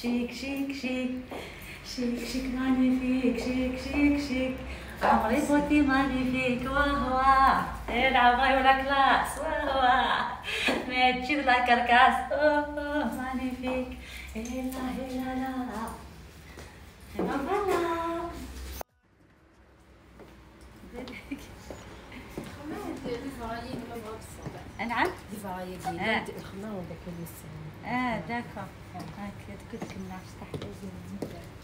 Chic chic chic chic chic magnifique chic chic chic عمري beauté magnifique. واه واه العب ولا classe واه واه ما تجيب la carcasse. oh magnifique هيلا هيلا لا. voilà. نعم d'accord. هاك قلت لك.